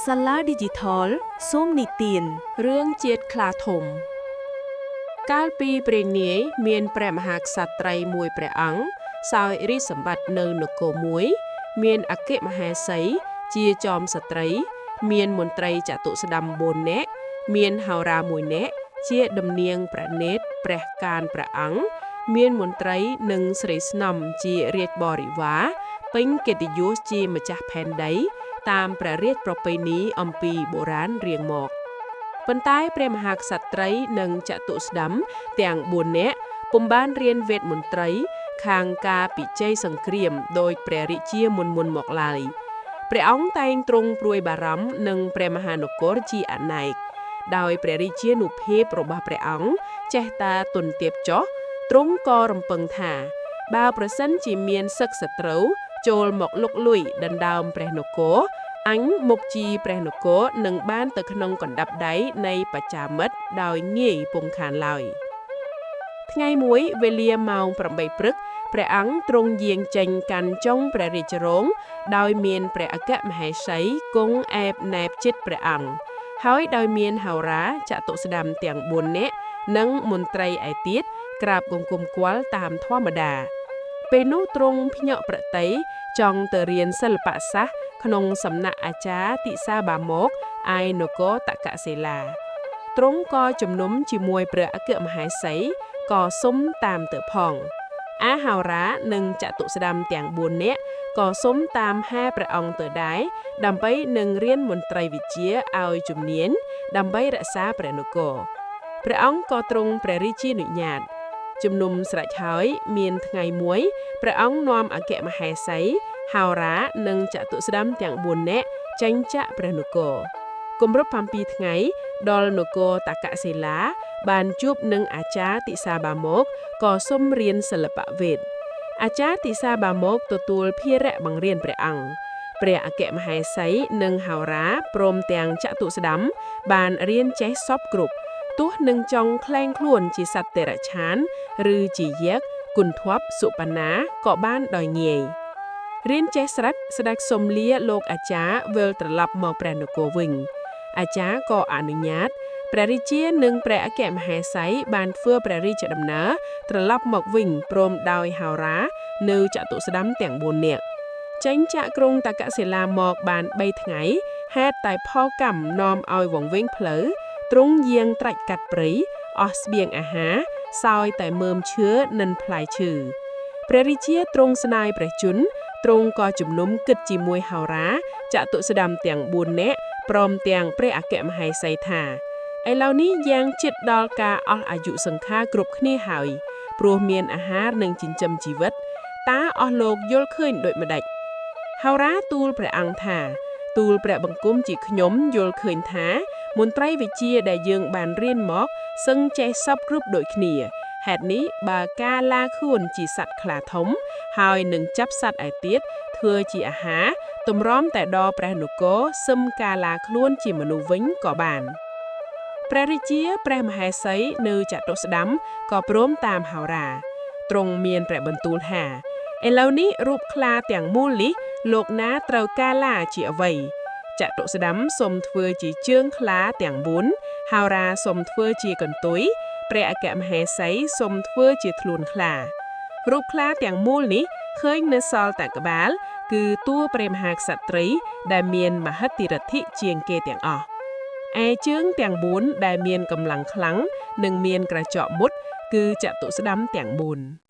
សាលាឌីជីថលសូមនិទាន រឿងជាតិខ្លាធំ កាលពីព្រះនាយមានព្រះមហាក្សត្រីមួយព្រះអង្គសោយរាជសម្បត្តិនៅនគរមួយ មានអគ្គមហេសីជាចោមស្ត្រី មានមន្ត្រីចតុស្ដាំ4នាក់មានហោរាមួយនាក់ជាតំនាងប្រណេតព្រះកានព្រះអង្គមានមន្ត្រីនិងស្រីស្នំជារាជបរិវារពេញកិត្តិយសជាម្ចាស់ផែនដី តាមព្រះរាជប្រពៃណីអំពីបុរាណរៀងមកប៉ុន្តែព្រះមហាក្សត្រីនិងចតុស្ដាំទាំង4នាក់ពុំបានរៀនវេទមន្ត្រី ខាងការពិជ័យសង្គ្រាមដោយព្រះរាជាមុនមុនមកឡើយព្រះអង្គតែងទ្រង់ព្រួយបារម្ភនឹងព្រះមហានគរជាអនេកដោយព្រះរាជានុភាពរបស់ព្រះអង្គចេះតាទុនទាបចុះទ្រង់ក៏រំពឹងថា បើប្រសិនជាមានសឹកសត្រូវចូលមកលុកលុយដណ្ដើមព្រះនគរអញមុខជីព្រះនគរនឹងបានទៅក្នុងកណ្ដាប់ដៃនៃបច្ចាមិត្តដោយងាយពុំខានឡើយថ្ងៃមួយវេលាម៉ោង8ព្រឹកព្រះអង្គទ្រង់យាងចេញកាន់ចុងព្រះរាជរោងដោយមានព្រះអគ្គមហេសីគង់អែបណែបជិតព្រះអង្គហើយដោយមានហោរាចតុស្ដាំទាំង4នាក់និងមន្ត្រីឯទៀតក្រាបគង្គំគាល់តាមធម្មតាពេលនោះទ្រង់ភ្ញាក់ប្រតិចង់ទៅរៀនសិល្បសាស្ត្រក្នុងសំណាក់អាចារ្យទិសាបាមកឯនគរតកសិលាទ្រង់ក៏ជំនុំជាមួយព្រះអគ្គមហេសីក៏សុំតាមទៅផងអាហោរានិងចតុស្ដាំទាំង4នាក់ក៏សុំតាមហាព្រះអង្គទៅដែរដើម្បីនឹងរៀនមន្ត្រីវិជ្ជាឲ្យជំនាញដើម្បីរក្សាព្រះនគរព្រះអង្គក៏ទ្រង់ព្រះរាជានុញ្ញាតជំនុំស្រេចហើយមានថ្ងៃមួយព្រះអង្គនាំអគ្គមហេសីហោរានិងចតុស្ដាំទាំង4នាក់ចេញចាក់ព្រះនគរគម្រប់7ថ្ងៃដល់នគរតកសិលាបានជួបនឹងអាចារ្យទិសាបាមកក៏សុំរៀនសិល្បៈវេទអាចារ្យទិសាបាមកទទួលភារៈបង្រៀនព្រះអង្គព្រះអគ្គមហេសីនិងហោរាព្រមទាំងចតុស្ដាំបានរៀនចេះសពគ្រប់ទោះនឹងចង់ក្លែងខ្លួនជាសត្វតិរច្ឆានឬជាយក្សគុណធពសុបណ្ណាក៏បានដោយងាយរៀនចេះស្រិតស្ដេចសុំលាលោកអាចារ្យវិលត្រឡប់មកព្រះនគរវិញអាចារ្យក៏អនុញ្ញាតព្រះរាជានិងព្រះអគ្គមហេសីបានធ្វើព្រះរាជដំណើរត្រឡប់មកវិញព្រមដោយហោរានៅចតុស្ដាំទាំង4នាក់ចេញចាក់ក្រុងតកសិលាមកបាន3ថ្ងៃហេតុតែផលកម្មនាំឲ្យវង្វេងផ្លូវទ្រង់យាងត្រាច់កាត់ព្រៃអស់ស្បៀងអាហារសោយតែមើមឈើនិងផ្លែឈើព្រះរាជាទ្រង់ស្នាយព្រះជន្មទ្រង់ក៏ជំនុំគិតជាមួយហោរាចតុស្ដាំទាំង4នាក់ព្រមទាំងព្រះអគ្គមហេសីថាឥឡូវនេះយ៉ាងជិតដល់ការអស់អាយុសង្ខារគ្រប់គ្នាហើយព្រោះមានអាហារនិងចិញ្ចឹមជីវិតតើអស់លោកយល់ឃើញដូចម្ដេចហោរាទូលព្រះអង្គថាទូលព្រះបង្គំជាខ្ញុំយល់ឃើញថាមន្ត្រីវិជ្ជាដែលយើងបានរៀនមកសឹងចេះសពគ្រប់ដូចគ្នាហេតុនេះបើការឡាខ្លួនជាសត្វខ្លាធំហើយនឹងចាប់សត្វឯទៀតធ្វើជាអាហារទម្រាំតែដល់ព្រះនគរសឹមការឡាខ្លួនជាមនុស្សវិញក៏បានព្រះរាជាព្រះមហេសីនៅចតុស្ដាំក៏ព្រមតាមហោរាទ្រង់មានព្រះបន្ទូលថាឥឡូវនេះរូបខ្លាទាំងមូលនេះលោកណាត្រូវការឡាជាអ្វីចតុស្ដាំសុំធ្វើជាជើងខ្លាទាំង4ហោរាសុំធ្វើជាកន្ទុយព្រះអគ្គមហេសីសុំធ្វើជាធ្លួនខ្លារូបខ្លាទាំងមូលនេះឃើញនៅសល់តែក្បាលគឺតួព្រះមហាក្សត្រីដែលមានមហិទ្ធិឫទ្ធិជាងគេទាំងអស់ឯជើងទាំង4ដែលមានកម្លាំងខ្លាំងនិងមានក្រចកមុតគឺចតុស្ដាំទាំង4